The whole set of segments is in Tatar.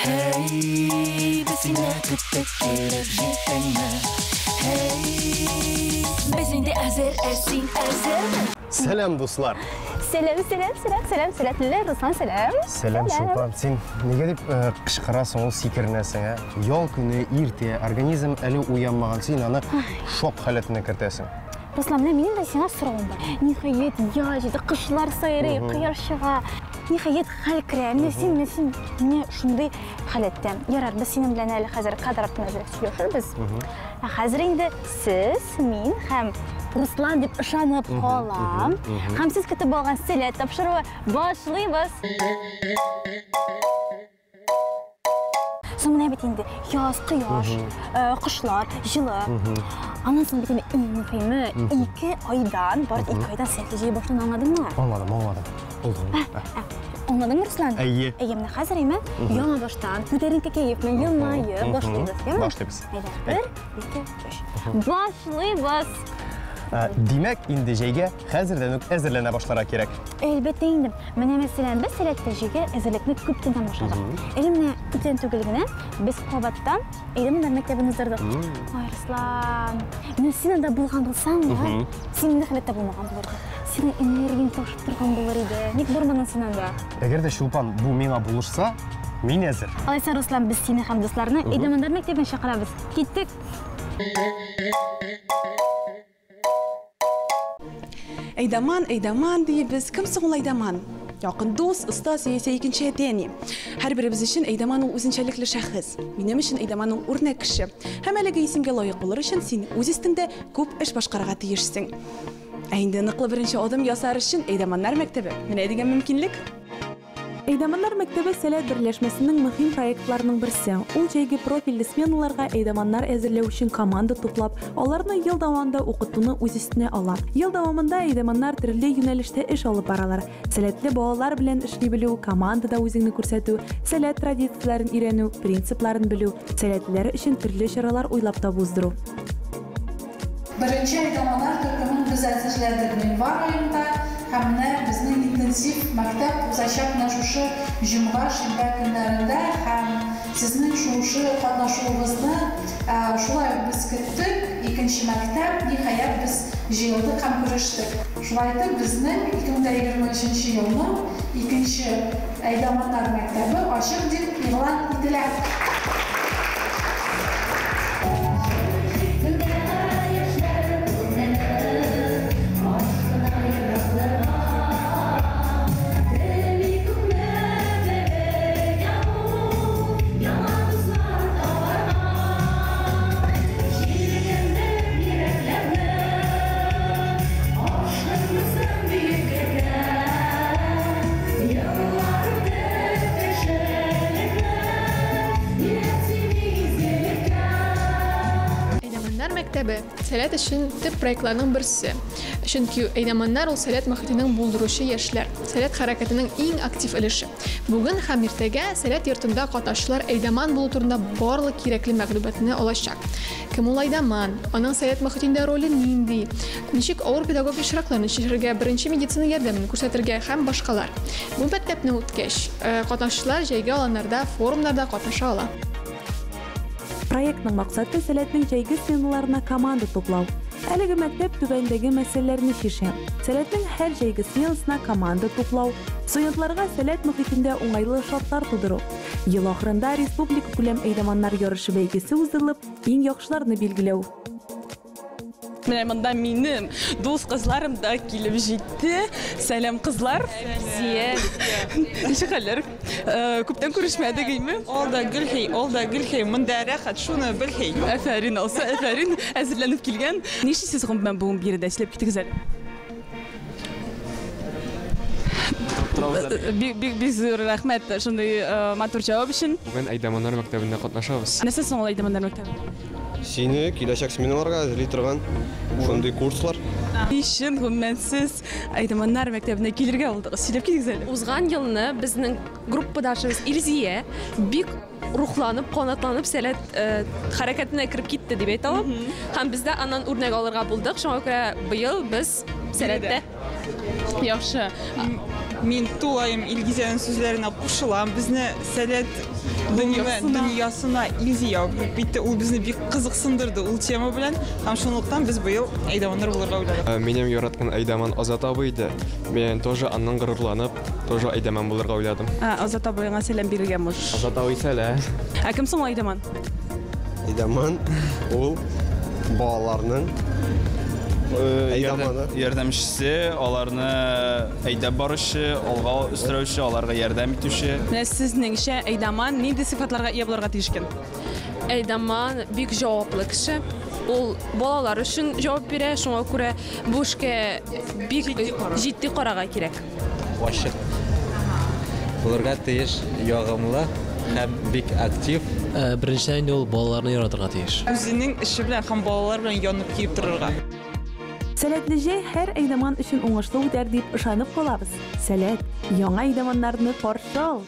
Һәй, без сине көттек, килеп җиттеңме? Һәй, без инде әзер, ә син әзерме? Сәлам, дуслар! Сәлам, сәлам, сәлам, сәлам, сәләтлеләр, Руслан, сәлам. Сәлам, Чулпан. Син нигә дип кычкырасың, ул сикеренәсең, ә? Ял көне, иртә, организм әле уянмаган, син аны шок халәтенә кертәсең. Руслан, менә минем дә сиңа соравым бар. Ниһаять, яз җитте, кошлар сайрый, кояш чыга. Ниһаять, хәл керә. Менә син, менә син менә шундый халәттә. Ярар, без синең белән әле хәзер кадр артында әзрәк сөйләшербез. Ә хәзер инде сез, мин һәм Руслан дип ышанып калам. Һәм сез көтеп алган Сәләт тапшыруы башлыйбыз. Соң менә бит инде яз, кояш, кошлар, җылы. Аннан соң бит инде иң мөһиме, 2 айдан, бары 2 айдан сәләтле җәй башлана, аңладыңмы? Аңладым, аңладым. Булды. Аңладыңмы, Руслан? Әйе. Әйе, менә хәзер әйме, яңа баштан, күтәренке кәеф белән елмаеп башлыйбыз, яме? Башлыйбыз. Әйдә, 1, 2, 3. Башлыйбыз. Димәк, инде җәйгә хәзердән үк әзерләнә башларга кирәк. Әлбәттә инде. Менә мәсәлән, без сәләтле җәйгә әзерлекне күптәннән башладык. Әле менә күптән түгел генә без кабаттан Әйдәмәннәр мәктәбен уздырдык. Ой, Руслан, менә син анда булган булсаң, син инде халәттә булмаган булыр идең. Синең энергияң ташып торган булыр иде. Ник бармадың син анда? Әгәр дә Чулпан бу миңа булышса, мин әзер. Алайса, Руслан, без сине һәм дусларны Әйдәмәннәр мәктәбенә чакырабыз. Киттек! Әйдаман, әйдаман диебез. Кем соң ул әйдаман? Якын дус, остаз яисә икенче әти-әни. Һәрберебез өчен әйдаман ул үзенчәлекле шәхес. Минем өчен әйдаман ул үрнәк кеше. Һәм әлеге исемгә лаек булыр өчен син үз өстеңдә күп эш башкарырга тиешсең. Ә инде ныклы беренче адым ясар өчен әйдаманнар мәктәбе менә дигән мөмкинлек. Әйдаманнар мәктәбе Сәләт берләшмәсенең мөһим проектларының берсе. Ул җәйге профильле сменаларга әйдаманнар әзерләү өчен команда туплап, аларны ел дәвамында укытуны үз өстенә ала. Ел дәвамында әйдаманнар төрле юнәлештә эш алып баралар. Сәләтле балалар белән эшли белү, командада үзеңне күрсәтү, сәләт традицияләрен өйрәнү, принципларын белү, сәләтлеләр өчен төрле чаралар уйлап табу уздыру. Беренче әйдаманнар төркемен без әзерләдек гыйнвар аенда һәм менә безнең интенсив мәктәп узачак менә шушы җомга, шимбә көннәрендә һәм сезнең шушы катнашуыгызны шулай ук без көттек, икенче мәктәп, ниһаять, без җыелдык һәм күрештек. Шулай итеп, безнең 2023 нче елның икенче әйдаманнар мәктәбе ачык дип игълан ителә. Әйдаманнар мәктәбе сәләт өчен төп проектларның берсе. Чөнки әйдаманнар ул сәләт мохитенең булдыручы яшьләр, сәләт хәрәкәтенең иң актив өлеше. Бүген һәм иртәгә Сәләт йортында катнашучылар әйдаман булу турында барлык кирәкле мәгълүматны алачак. Кем ул әйдаман? Аның Сәләт мохитендә роле нинди? Ничек авыр педагогик очракларны чишәргә, беренче медицина ярдәмен күрсәтергә һәм башкалар. Бу мәктәпне үткәч, катнашучылар җәйге аланнарда, форумнарда катнаша ала. Проектның максаты Сәләтнең җәйге сменаларына команда туплау. Әлеге мәктәп түбәндәге мәсьәләләрне чишә. Сәләтнең һәр җәйге сменасына команда туплау, студентларга Сәләт мохитендә уңайлы шартлар тудыру. Ел ахырында республикакүләм әйдаманнар ярышы бәйгесе уздырылып, иң яхшыларны билгеләү. Менә монда минем дус кызларым да килеп җитте. Сәлам, кызлар. Зия. Ничек хәлләр? Күптән күрешмәдек, әйме? Ул да гөлхей, ул да гөлхей. Монда рәхәт, шуны белхей. Афәрин, Алсу, афәрин. Әзерләнеп килгән. Нишлисез гомумән бүген биредә? Сөйләп китегез әле. Бик бик бик зур рәхмәт шундый матур җавап өчен. Бүген Әйдаманнар мәктәбендә катнашабыз. Нәрсә соң ул Әйдаманнар мәктәбе? Сине киләчәк сменаларга әзерли торган шундый курслар. Ни өчен гомумән сез Әйдаманнар мәктәбенә килергә булдыгыз? Сөйләп китегез әле. Узган елны безнең группадашыбыз Илзия бик рухланып, канатланып сәләт хәрәкәтенә кереп китте дип әйтә алам. Һәм без дә аннан үрнәк алырга булдык. Шуңа күрә быел без сәләттә. Яхшы. Мин тулаем Илгизәнең сүзләренә кушылам. Безне Сәләт дөньясына Илзия алып китте. Ул безне бик кызыксындырды ул тема белән. Һәм шунлыктан без быел әйдаманнар булырга уйладык. Минем яраткан әйдаман Азат абый иде. Мин тоже аннан горурланып, тоже әйдаман булырга уйладым. Азат абыйга сәлам бирергә можешь. Азат абый, сәлам. Ә кем соң ул әйдаман? Әйдаман ул балаларның әйдаманы. Ярдәмчесе, аларны әйдәп баручы, алга өстерәүче, аларга ярдәм итүче. Менә сезнеңчә әйдаман нинди сыйфатларга ия булырга тиеш икән? Әйдаман бик җаваплы кеше. Ул балалар өчен җавап бирә, шуңа күрә бу эшкә бик җитди карарга кирәк. Ачык булырга тиеш, ягымлы һәм бик актив. Беренчедән инде ул балаларны яратырга тиеш. Үзенең эше белән һәм балалар белән янып киеп торырга. Сәләтле җәй һәр әйдаман өчен уңышлы үтәр дип ышанып калабыз. Сәләт, яңа әйдаманнарны каршы ал!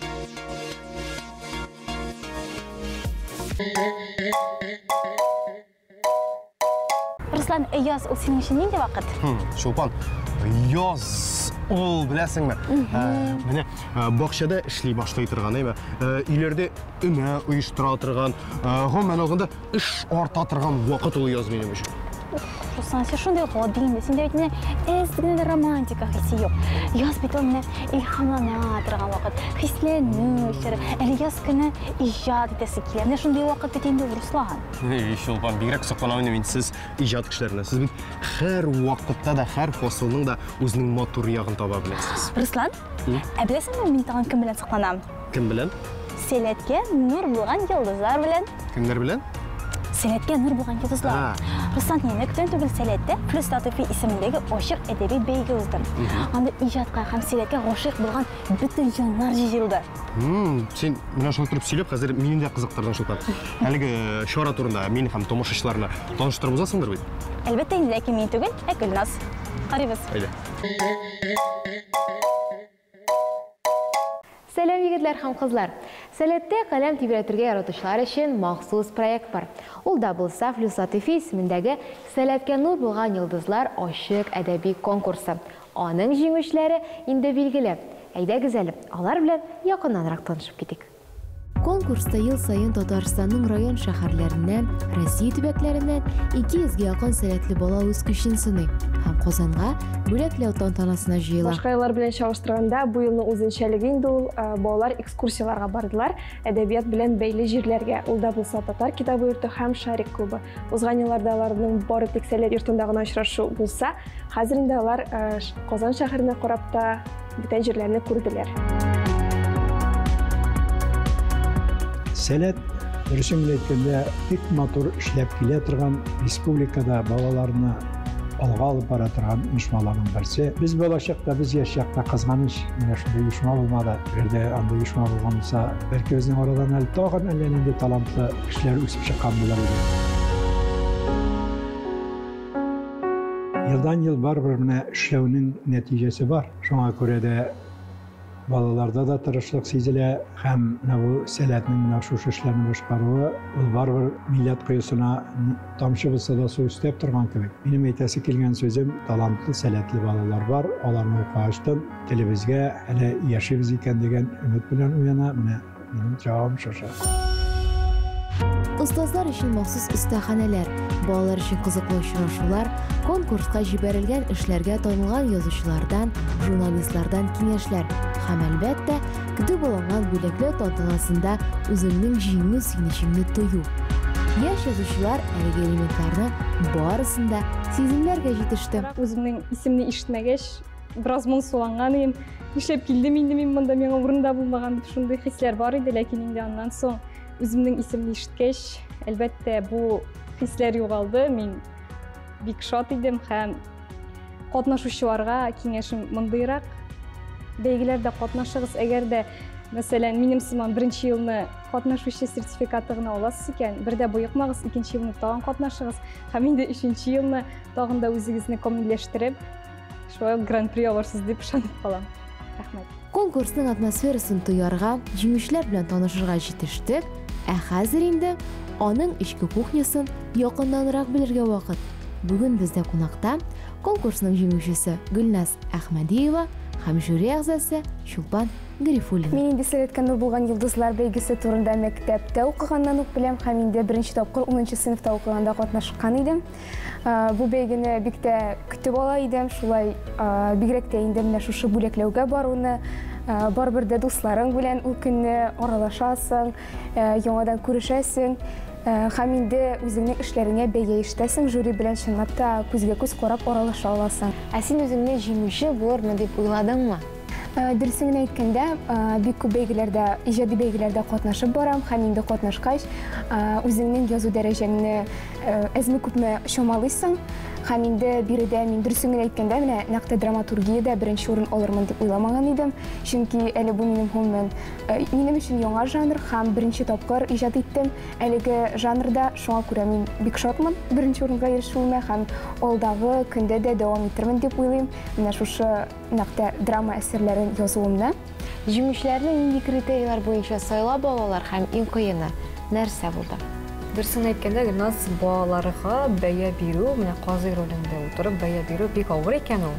Руслан, яз ул синең өчен нинди вакыт? Чулпан, яз ул, беләсеңме? Менә бакчада эшли башлый торган, әйме? Өйләрдә өмә оештыра торган, гомумән алганда эш арта торган вакыт ул яз минем өчен. Руслан, син шундый гади инде. Синдә бит менә әз генә дә романтика хисе юк. Яз бит ул менә илһамлана торган вакыт, хисләнү чоры. Әле яз көне иҗат итәсе килә. Менә шундый вакыт бит инде ул, Руслан. Эй, Чулпан, бигрәк сокланам инде мин сез иҗат кешеләренә. Сез бит һәр вакытта да, һәр фасылның да үзенең матур ягын таба беләсез. Руслан, ә беләсеңме, мин тагын кем белән сокланам? Кем белән? Сәләткә нур булган йолдызлар белән. Кемнәр белән? Сәләткә нур булган йолдызлар. Руслан, инде күптән түгел Сәләттә Флүс Латыйфи исемендәге ачык әдәби бәйге узды. Анда иҗатка һәм сәләткә гашыйк булган бөтен җаннар җыелды. Син менә шулай торып сөйләп, хәзер мине дә кызыктырдың, Чулпан. Әлеге чара турында мин һәм тамашачыларны таныштырып узасыңдыр бит? Әлбәттә инде, ләкин мин түгел, ә Гөлназ. Карыйбыз. Әйдә. Сәлам, егетләр һәм кызлар! Сәләттә каләм тибрәтергә яратучылар өчен махсус проект бар. Ул да булса Флүс Латыйфи исемендәге Сәләткә нур булган йолдызлар ачык әдәби конкурсы. Аның җиңүчеләре инде билгеле. Әйдәгез әле, алар белән якыннанрак танышып китик. Конкурста ел саен Татарстанның район-шәһәрләреннән, Россия төбәкләреннән 200 гә якын сәләтле бала үз көчен сыный һәм Казанга бүләкләү тантанасына җыела. Башка еллар белән чагыштырганда, бу елның үзенчәлеге инде ул, балалар экскурсияләргә бардылар, әдәбият белән бәйле җирләргә. Ул да булса Татар китабы йорты һәм Шарик клубы. Узган елларда аларның бары тик Сәләт йортында гына очрашу булса, хәзер инде алар Казан шәһәренә карап та бүтән җирләрне күрделәр. Сәләт, дөресен генә әйткәндә, бик матур эшләп килә торган республикада балаларны алга алып бара торган оешмаларның берсе. Без балачакта, без яшь чакта кызганыч, менә шундый оешма булмады. Әгәр дә андый оешма булган булса, бәлки безнең арадан әле тагын әллә нинди талантлы кешеләр үсеп чыккан булыр иде. Елдан-ел барыбер менә эшләүнең нәтиҗәсе бар. Шуңа күрә дә балаларда да тырышлык сизелә һәм менә бу сәләтнең менә шушы эшләрне башкаруы, ул барыбер милләт коесына тамчы булса да су өстәп торган кебек. Минем әйтәсе килгән сүзем, талантлы, сәләтле балалар бар, аларны укыгачтын телебезгә әле яшибез икән дигән өмет белән уяна. Менә минем җавабым шушы. Остазлар өчен махсус остаханәләр, балалар өчен кызыклы очрашулар, конкурска җибәрелгән эшләргә танылган язучылардан, журналистлардан киңәшләр һәм, әлбәттә, көтеп алынган бүләкләү тантанасында үзеңнең җиңү сөенечеңне тою. Яшь язучылар әлеге элементларны барысын да сиземләргә җитеште. Үземнең исемне ишетмәгәч, бераз моңсуланган идем. Нишләп килдем инде мин монда, миңа урында булмаган дип шундый хисләр бар иде, ләкин инде аннан соң үземнең исемне ишеткәч, әлбәттә, бу хисләр югалды. Мин бик шат идем һәм катнашучыларга киңәшем мондыйрак: бәйгеләрдә катнашыгыз, әгәр дә, мәсәлән, минем сыман беренче елны катнашучы сертификаты гына аласыз икән, бер дә боекмагыз, икенче елны тагын катнашыгыз һәм инде өченче елны тагын да үзегезне камилләштереп, шулай ук гран-при алырсыз дип ышанып калам. Рәхмәт. Конкурсның атмосферасын тоярга, җиңүчеләр белән танышырга җитештек, ә хәзер инде аның эчке кухнясын якыннанрак белергә вакыт. Бүген бездә кунакта конкурсның җиңүчесе Гөлназ Әхмәдиева һәм жюри әгъзасы Чулпан Гарифуллина. Мин инде Сәләткә нур булган йолдызлар бәйгесе турында мәктәптә укыганнан ук беләм һәм инде беренче тапкыр 10 сыйныфта укыганда катнашкан идем. Бу бәйгене бик тә көтеп ала идем, шулай бигрәк тә инде менә шушы бүләкләүгә баруны, барыбер дә дусларың белән ул көнне аралашасың, яңадан күрешәсең. Һәм инде үзеңнең эшләреңә бәя ишетәсең, жюри белән чынлап та күзгә күз карап аралаша аласың. Ә син үзеңне җиңүче булырмын дип уйладыңмы? Дөресен генә әйткәндә, бик күп бәйгеләрдә, иҗади бәйгеләрдә катнашып барам һәм инде катнашкач, үзеңнең язу дәрәҗәңне әзме-күпме чамалыйсың. Һәм инде биредә мин дөресен генә әйткәндә, менә нәкъ тә драматургиядә беренче урын алырмын дип уйламаган идем. Чөнки әле бу минем гомумән, минем өчен яңа жанр һәм беренче тапкыр иҗат иттем әлеге жанрда. Шуңа күрә мин бик шатмын беренче урынга ирешүемә һәм алдагы көндә дә дәвам итермен дип уйлыйм. Менә шушы нәкъ тә драма әсәрләрен язуымны. Җиңүчеләрне нинди критерийлар буенча сайлап алалар һәм иң кыены нәрсә булды? Дөресен әйткәндә, Гөлназ, балаларга бәя бирү, менә казый ролендә утырып бәя бирү бик авыр икән ул.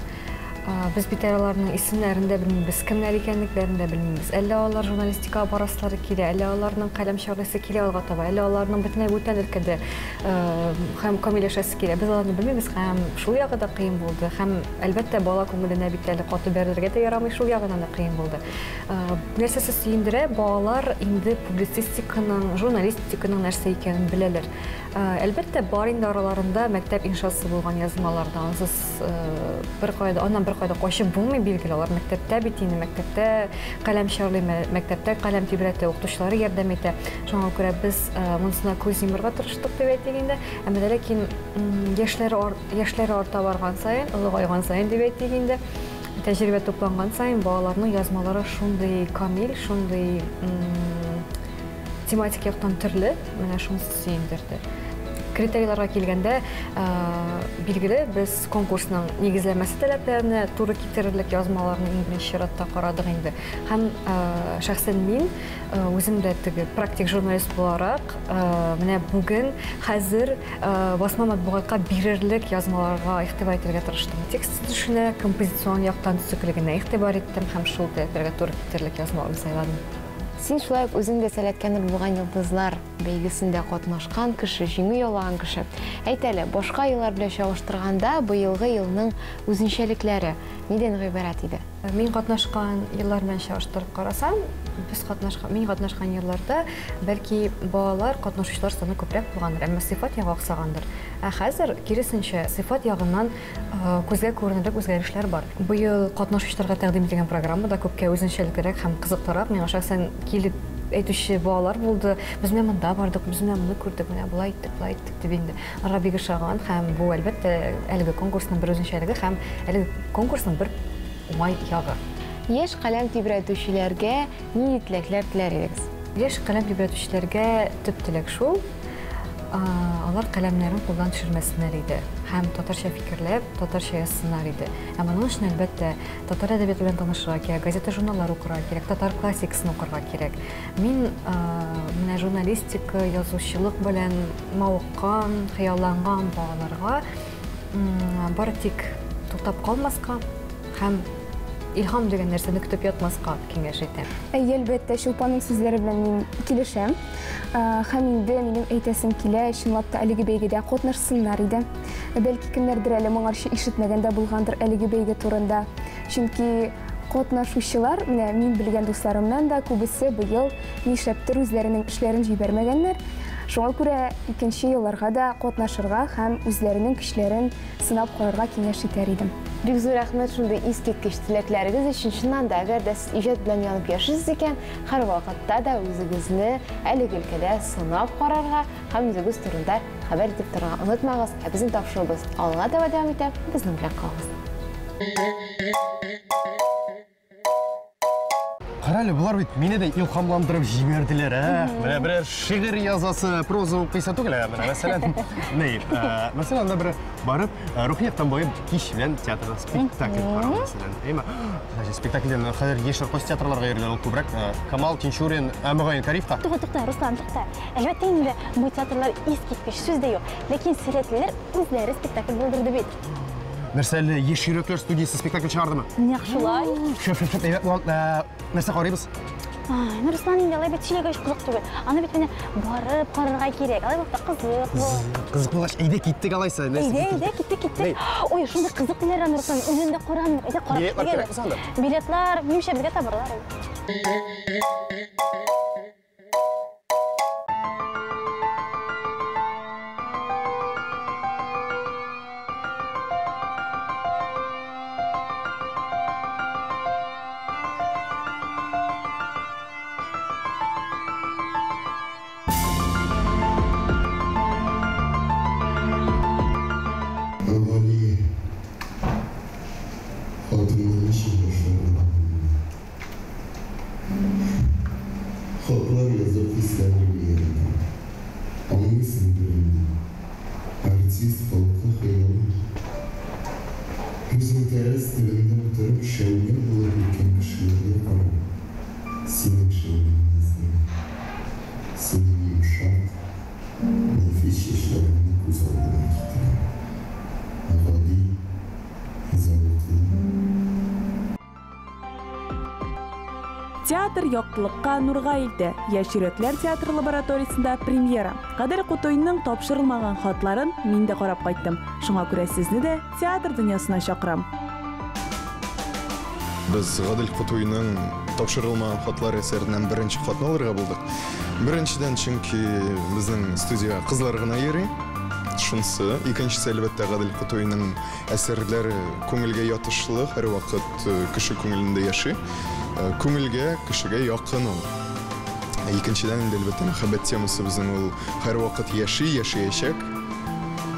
Без бит әле аларның исемнәрен дә белмибез, кемнәр икәнлекләрен дә белмибез. Әллә алар журналистикага барасылары килә, әллә аларның каләм чарлыйсы килә алга таба, әллә аларның бөтенләй бүтән өлкәдә һәм камилләшәсе килә. Без аларны белмибез һәм шул ягы да кыен булды. Һәм, әлбәттә, бала күңеленә бит әле каты бәрелергә дә ярамый, шул ягыннан да кыен булды. Нәрсәсе сөендерә, балалар инде публицистиканың, журналистиканың нәрсә икәнен беләләр. Әлбәттә, бар инде араларында мәктәп иншасы булган язмаларда, ансыз беркайда, аннан беркайда качып булмый, билгеле, алар мәктәптә бит инде, мәктәптә каләм чарлый, мәктәптә каләм тибрәтә, укытучылары ярдәм итә. Шуңа күрә без монысына күз йомырга тырыштык дип әйтик инде. Әмма дә ләкин яшьләре арта барган саен, олыгайган саен дип әйтик инде, тәҗрибә тупланган саен балаларның язмалары шундый камил, шундый тематик яктан төрле, менә шунысы сөендерде. Критерийларга килгәндә, билгеле, без конкурсның нигезләмәсе таләпләренә туры китерерлек язмаларны иң беренче чиратта карадык инде. Һәм шәхсән мин үзем дә теге практик журналист буларак, менә бүген хәзер басма матбугатка бирерлек язмаларга игътибар итәргә тырыштым. Текст төзелешенә, композицион яктан төзеклегенә игътибар иттем һәм шул таләпләргә туры китерерлек язмаларны сайладым. Син шулай ук үзең дә Сәләткә нур булган йолдызлар бәйгесендә катнашкан кеше, җиңү яулаган кеше. Әйт әле, башка еллар белән чагыштырганда быелгы елның үзенчәлекләре нидән гыйбарәт иде? Мин катнашкан еллар белән чагыштырып карасам, мин катнашкан елларда бәлки балалар, катнашучылар саны күбрәк булгандыр, әмма сыйфат ягы аксагандыр. Ә хәзер киресенчә, сыйфат ягыннан күзгә күренерлек үзгәрешләр бар. Быел катнашучыларга тәкъдим ителгән программа да күпкә үзенчәлеклерәк һәм кызыклырак. Миңа шәхсән килеп әйтүче балалар булды. Без менә монда бардык, без менә моны күрдек, менә болай иттек, болай иттек дип инде. Аларга бик ошаган һәм бу, әлбәттә, әлеге конкурсның бер үзенчәлеге һәм әлеге конкурсның бер уңай ягы. Яшь каләм тибрәтүчеләргә нинди теләкләр теләр идегез? Яшь каләм тибрәтүчеләргә төп теләк шул, алар каләмнәрен кулдан төшермәсеннәр иде һәм татарча фикерләп, татарча язсыннар иде. Ә моның өчен, әлбәттә, татар әдәбияты белән танышырга кирәк, газета-журналлар укырга кирәк, татар классикасын укырга кирәк. Мин менә журналистика, язучылык белән мавыккан, хыялланган балаларга бары тик туктап калмаска һәм илһам дигән нәрсәне көтеп ятмаска киңәш итәм. Әйе, әлбәттә, Чулпанның сүзләре белән мин килешәм. Һәм инде минем әйтәсем килә, чынлап та әлеге бәйгедә катнашсыннар иде. Бәлки кемнәрдер әле моңарчы ишетмәгән дә булгандыр әлеге бәйге турында. Чөнки катнашучылар, менә мин белгән дусларымнан да күбесе быел нишләптер үзләренең эшләрен җибәрмәгәннәр. Шуңа күрә икенче елларга да катнашырга һәм үзләренең көчләрен сынап карарга киңәш итәр идем. Бик зур рәхмәт шундый искиткеч теләкләрегез өчен. Чыннан да, әгәр дә сез иҗат белән янып яшисез икән, һәр вакытта да үзегезне әлеге өлкәдә сынап карарга һәм үзегез турында хәбәр итеп торырга онытмагыз. Ә безнең тапшыруыбыз алга таба дәвам итә. Безнең белән калыгыз. Карале, булар бит мине дә илһамландырып җибәрделәр, ә? Менә берәр шигырь язасы, проза укыйсы түгел, ә? Менә мәсәлән, ни, мәсәлән, анда бер барып, рухи яктан баеп, кич белән театрда спектакль карау, мәсәлән. Әйме? Значит, спектакльдән хәзер яшьләр кайсы театрларга йөриләр, ул күбрәк Камал, Тинчурин, мөгаен, Кариевка. Тукта, тукта, Руслан, тукта. Әлбәттә инде, бу театрлар искиткеч, сүз дә юк. Ләкин сәләтлеләр үзләре спектакль булдырды бит. Нәрсә әле Яшь йөрәкләр студиясе спектакль чыгардымы? Нәкъ шулай. Шәп, шәп, шәп, әйбәт булган. Нәрсә карыйбыз? Ай, ну Руслан инде алай бит сөйләгәч кызык түгел. Аны бит менә барып карарга кирәк. Алай булса кызык бу. Кызык булгач, әйдә киттек алайса. Әйдә, әйдә, киттек, киттек. Ой, шундый кызык диләр аны, Руслан. Үзем дә карам. Әйдә карап Билетлар кирәкме соң анда? Билетлар, минемчә, безгә табырлар. Гали, хатыңны ничек башларга белмим. Хатлар язып хисләреңне яратам. Аңлыйсыңдыр инде, артист халкы хыялый. Үзең тәрәз төбендә утырып шәүлә булып үткән кешеләргә карап, синең шәүләңне эзлим. Синең йомшак, нәфис чәчләреңне күз алдыма китерәм. Гади, зәвыклы. Театр яктылыкка, нурга илтә. Яшь йөрәкләр театр лабораториясендә премьера. Гадел Кутуйның тапшырылмаган хатларын мин дә карап кайттым. Шуңа күрә сезне дә театр дөньясына чакырам. Без Гадел Кутуйның тапшырылмаган хатлар әсәреннән беренче хатны алырга булдык. Беренчедән, чөнки безнең студиягә кызлар гына йөри. Шунысы. Икенчесе, әлбәттә, Гадел Кутуйның әсәрләре күңелгә ятышлы, һәрвакыт кеше күңелендә яши. Күңелгә, кешегә якын ул. Икенчедән инде, әлбәттә, мәхәббәт темасы безнең ул һәрвакыт яши, яшәячәк.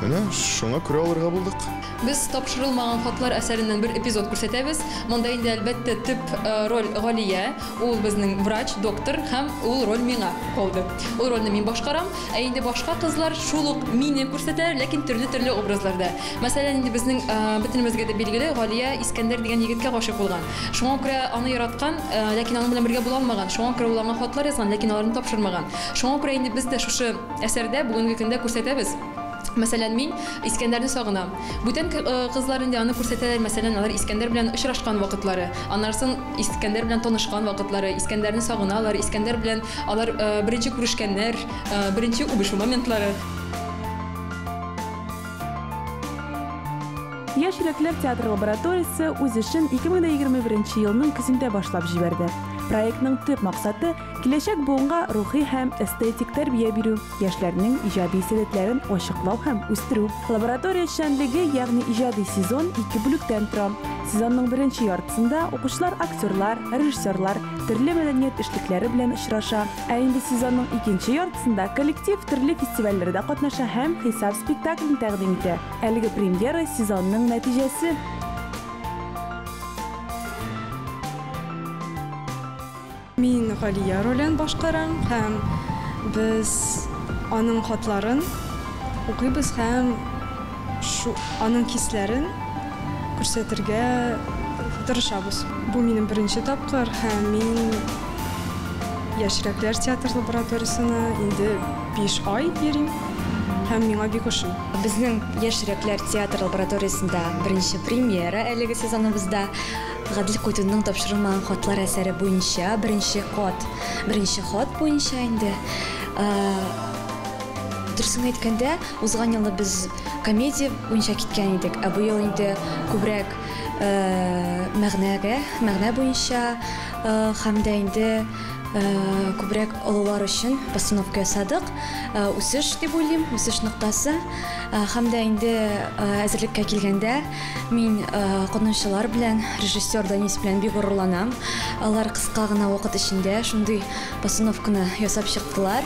Менә шуңа күрә алырга булдык. Без тапшырылмаган хатлар әсәреннән бер эпизод күрсәтәбез. Монда инде, әлбәттә, төп роль Галия, ул безнең врач, доктор, һәм ул роль миңа калды. Ул рольне мин башкарам. Ә инде башка кызлар шул ук мине күрсәтәләр, ләкин төрле-төрле образларда. Мәсәлән, инде безнең бөтенебезгә дә билгеле, Галия Искәндәр дигән егеткә гашыйк булган. Шуңа күрә аны яраткан, ләкин аның белән бергә була алмаган. Шуңа күрә ул аңа хатлар язган, ләкин аларны тапшырмаган. Шуңа күрә инде без дә шушы әсәрдә бүгенге көндә күрсәтәбез. Мәсәлән, мин Искәндәрне сагынам. Бүтән кызлар инде аны күрсәтәләр, мәсәлән, алар Искәндәр белән очрашкан вакытлары, аннарсын Искәндәр белән танышкан вакытлары, Искәндәрне сагыналар, Искәндәр белән алар беренче күрешкәннәр, беренче үбешү моментлары. Яшь йөрәкләр театр лабораториясе үз эшен 2021 елның көзендә башлап җибәрде. Проектның төп максаты киләчәк буынга рухи һәм эстетик тәрбия бирү, яшьләрнең иҗади сәләтләрен ачыклау һәм үстерү. Лаборатория эшчәнлеге, ягъни иҗади сезон ике бүлектән тора. Сезонның беренче яртысында укучылар актерлар, режиссерлар, төрле мәдәният эшлекләре белән очраша. Ә инде сезонның икенче яртысында коллектив төрле фестивальләрдә катнаша һәм хисап спектаклен тәкъдим итә. Әлеге премьера сезонның нәтиҗәсе. Мин Галия ролен башкарам һәм без аның хатларын укыйбыз һәм шу аның хисләрен күрсәтергә тырышабыз. Бу минем беренче тапкыр һәм мин Яшьрәкләр театр лабораториясенә инде 5 ай йөрим һәм миңа бик ошый. Безнең Яшьрәкләр театр лабораториясендә беренче премьера әлеге сезоныбызда. Гадел Кутуйның тапшырылмаган хатлар әсәре буенча беренче хат, беренче хат буенча инде. Дөресен әйткәндә, узган елны без комедия буенча киткән идек, ә быел инде күбрәк мәгънәгә, мәгънә буенча һәм дә инде күбрәк олылар өчен постановка ясадык. Үсеш дип уйлыйм, үсеш ноктасы. Һәм дә инде әзерлеккә килгәндә мин катнашучылар белән, режиссер Данис белән бик горурланам. Алар кыска гына вакыт эчендә шундый постановканы ясап чыктылар.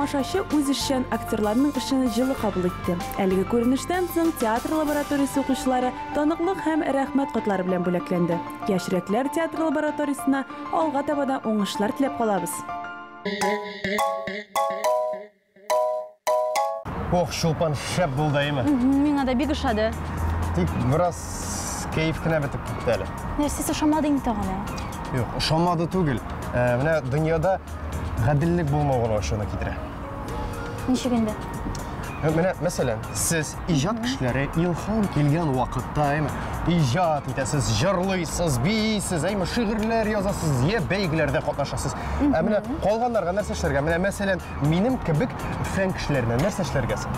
Тамашачы үзешчән актерларның эшен җылы кабул итте. Әлеге күренештән соң театр лабораториясе укучылары таныклык һәм рәхмәт хатлары белән бүләкләнде. Яшь йөрәкләр театр лабораториясенә алга таба да уңышлар теләп калабыз. Ох, Чулпан шәп булды, әйме? Миңа да бик ошады. Тик бераз кәеф кенә бетеп китте әле. Нәрсәсе ошамады инде тагын? Юк, ошамады түгел. Э, менә дөньяда гаделлек булмау гына ачуны китерә. Ничек инде? Э, менә, мәсәлән, сез иҗат кешеләре илһам килгән вакытта, әйме, иҗат итәсез, җырлыйсыз, биисез, әйме, шигырьләр язасыз, я бәйгеләрдә катнашасыз. Ә менә калганнарга нәрсә эшләргә? Менә, мәсәлән, минем кебек фән кешеләренә нәрсә эшләргә соң?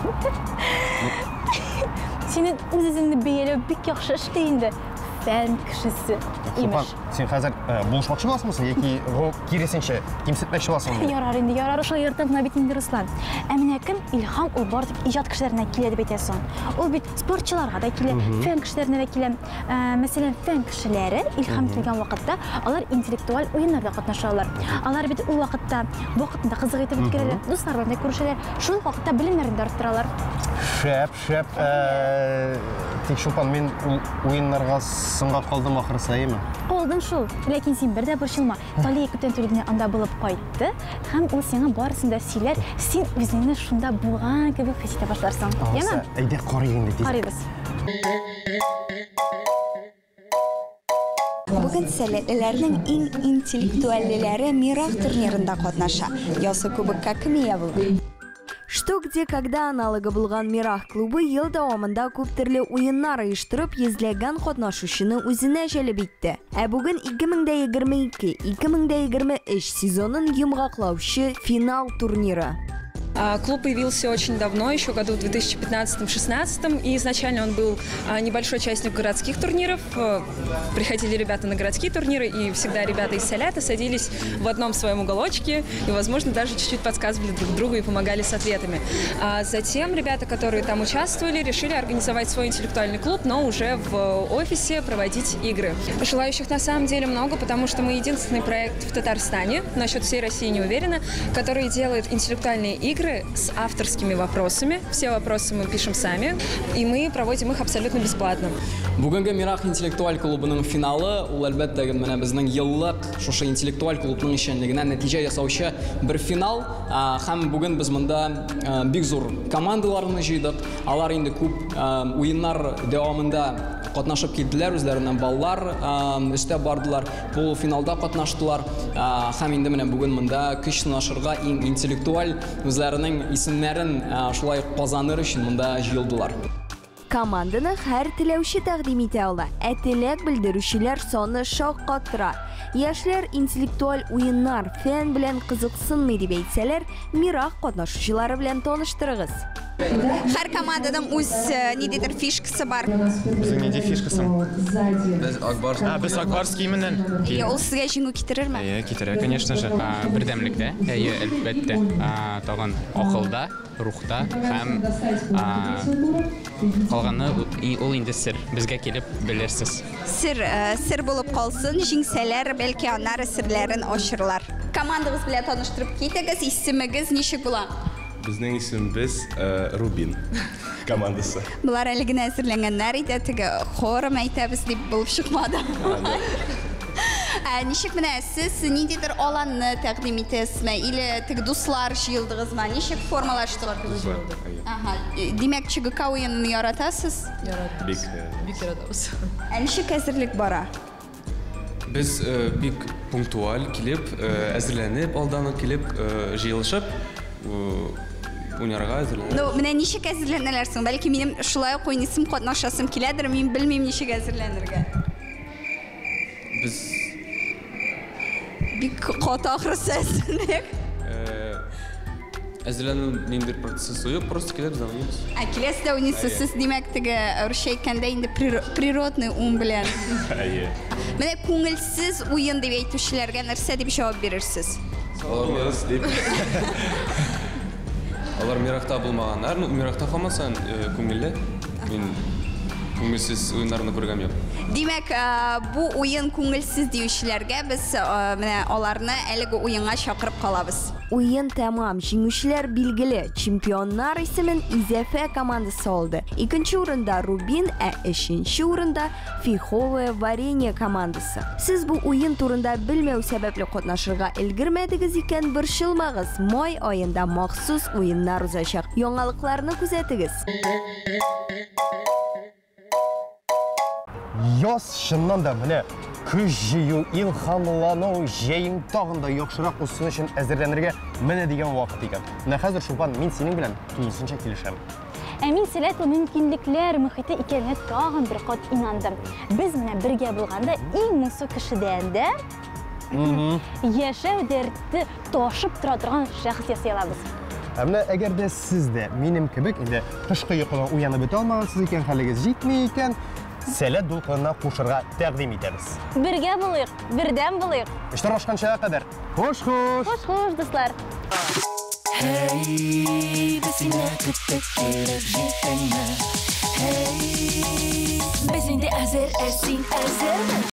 Синең үз-үзеңне бәяләү бик яхшы эшли инде. Фән кешесе, имеш. Син хәзер э, булышмакчы буласыңмы соң яки киресенчә кимсетмәкче буласыңмы? Ярар инде, ярар, шулай ертып гына бит инде, Руслан. Ә менә кем илһам ул бары тик иҗат кешеләренә килә дип әйтәсең? Ул бит спортчыларга да килә, фән кешеләренә дә килә. Э, мәсәлән, фән кешеләре илһам килгән вакытта алар интеллектуаль уеннарда катнашалар. Алар бит ул вакытта вакытны да кызык итеп үткәрәләр, дуслар белән дә күрешәләр, шул ук вакытта белемнәрен дә арттыралар. Шәп, Шәп, э, тик Чулпан, мин ул уеннарга соңга калдым ахрысы, әйеме? Калдың шул, ләкин син бер дә борчылма. Талия күптән түгел генә анда булып кайтты, һәм ул сиңа барысын да сөйләр. Син үзеңне шунда булган кебек хис итә башларсың. Яме? Әйдә, карыйк инде тиз. Карыйбыз. Бүген сәләтлеләрнең иң интеллектуальлеләре Мирах турнирында катнаша. Язгы кубокка кем ия булыр? Что, где, когда аналогы булган Мирах клубы ел дәвамында күп төрле уеннар оештырып, йөзләгән катнашучыны үзенә җәлеп итте. Ә бүген 2022, 2023 сезонын йомгаклаучы финал турниры. Клуб появился очень давно, еще году в 2015-16, и изначально он был небольшой участник городских турниров. Приходили ребята на городские турниры, и всегда ребята из Салята садились в одном своем уголочке и, возможно, даже чуть-чуть подсказывали друг другу и помогали с ответами. А затем ребята, которые там участвовали, решили организовать свой интеллектуальный клуб, но уже в офисе проводить игры. Желающих на самом деле много, потому что мы единственный проект в Татарстане, насчет всей России не уверена, который делает интеллектуальные игры с авторскими вопросами. Все вопросы мы пишем сами, и мы проводим их абсолютно бесплатно. Бүгенге Мирах интеллектуаль клубының финалы ул әлбәттә менә безнең еллык шушы интеллектуаль клубның эшчәнлегенә нәтиҗә ясаучы бер финал. Һәм бүген без монда бик зур командаларны җыйдык. Алар инде күп уеннар дәвамында катнашып килделәр, үзләреннән баллар өстәп бардылар, полуфиналда катнаштылар. Һәм инде менә бүген монда көч сынашырга иң интеллектуаль үзләренең исемнәрен шулай казаныр өчен монда җыелдылар. Команданы һәр теләүче тәкъдим итә ала, ә теләк белдерүчеләр саны шаккатыра. Яшьләр интеллектуаль уеннар, фән белән кызыксынмый дип әйтсәләр, Мирах катнашучылары белән таныштырыгыз. Һәр команданың үз э, ниндидер фишкасы бар. Безнең нинди фишка соң? Без Акбарс. А, без Акбарс киеменнән. Әйе, ул сезгә җиңү китерерме? Әйе, китерә, конечно же. Бердәмлектә, әйе, әлбәттә. Тагын акылда, рухта һәм калганы ул инде сер. Безгә килеп белерсез. Сер, э, сер булып калсын, җиңсәләр, бәлки аннары серләрен ачырлар. Командагыз белән таныштырып китегез, исемегез ничек була? Безнең исемебез э, Рубин командасы. Болар әле генә әзерләнгәннәр иде, теге хором әйтәбез дип булып чыкмады. Ә ничек менә сез ниндидер аланны тәкъдим итәсезме или теге дуслар җыелдыгызмы? Ничек формалаштыгыз? Дуслар. Ага. Димәк, ЧГК уенын яратасыз? Яратабыз. Бик. Э, Бик яратабыз. Ә ничек әзерлек бара? Без э, бик пунктуаль килеп, э, әзерләнеп, алдан ук килеп, э, җыелышып, уйнарга әзерләнеп. Ну, менә ничек әзерләнәләр соң? Бәлки минем шулай ук уйныйсым, катнашасым киләдер, мин белмим ничек әзерләнергә. Без Бик каты ахрысы әзерлек. Әзерләнү ниндидер процессы юк, просто киләбез дә уйныйбыз. Ә киләсез дә уйныйсыз, сез димәк теге русча әйткәндә инде природный ум белән. Әйе. Менә күңелсез уен дип әйтүчеләргә нәрсә дип җавап бирерсез? Алар дип. Алар мирахта булмаганнар, ну мирахта калмаса күңелле. Мин күңелсез уеннарны күргән юк. Димәк, бу уен күңелсез диючеләргә без менә аларны әлеге уенга чакырып калабыз. Уен тәмам, җиңүчеләр билгеле. Чемпионнар исемен Изәфә командасы алды. Икенче урында Рубин, ә өченче урында Фиховое варенье командасы. Сез бу уен турында белмәү сәбәпле катнашырга өлгермәдегез икән, борчылмагыз, май аенда махсус уеннар узачак. Яңалыкларны күзәтегез. Яз чыннан да менә көч җыю, илһамлану, җәең тагын да яхшырак узсын өчен әзерләнергә менә дигән вакыт икән. Менә хәзер, Чулпан, мин синең белән тулысынча килешәм. Ә мин сәләтле мөмкинлекләр мөхите икәненә тагын бер кат инандым. Без менә бергә булганда иң моңсу кешедән дә яшәү дәрте ташып тора торган шәхес ясый алабыз. Ә менә әгәр дә сез дә минем кебек инде кышкы йокыдан уянып бетә алмагансыз икән, хәлегез җитми икән, Сәләт дулкынына кушырга тәкъдим итәбез. Бергә булыйк, бердәм булыйк. Очрашканчага кадәр. Хуш-хуш! Хуш-хуш, дуслар! Һәй, без сине көттек, килеп җиттеңме? Һәй, без инде әзер, ә син әзерме?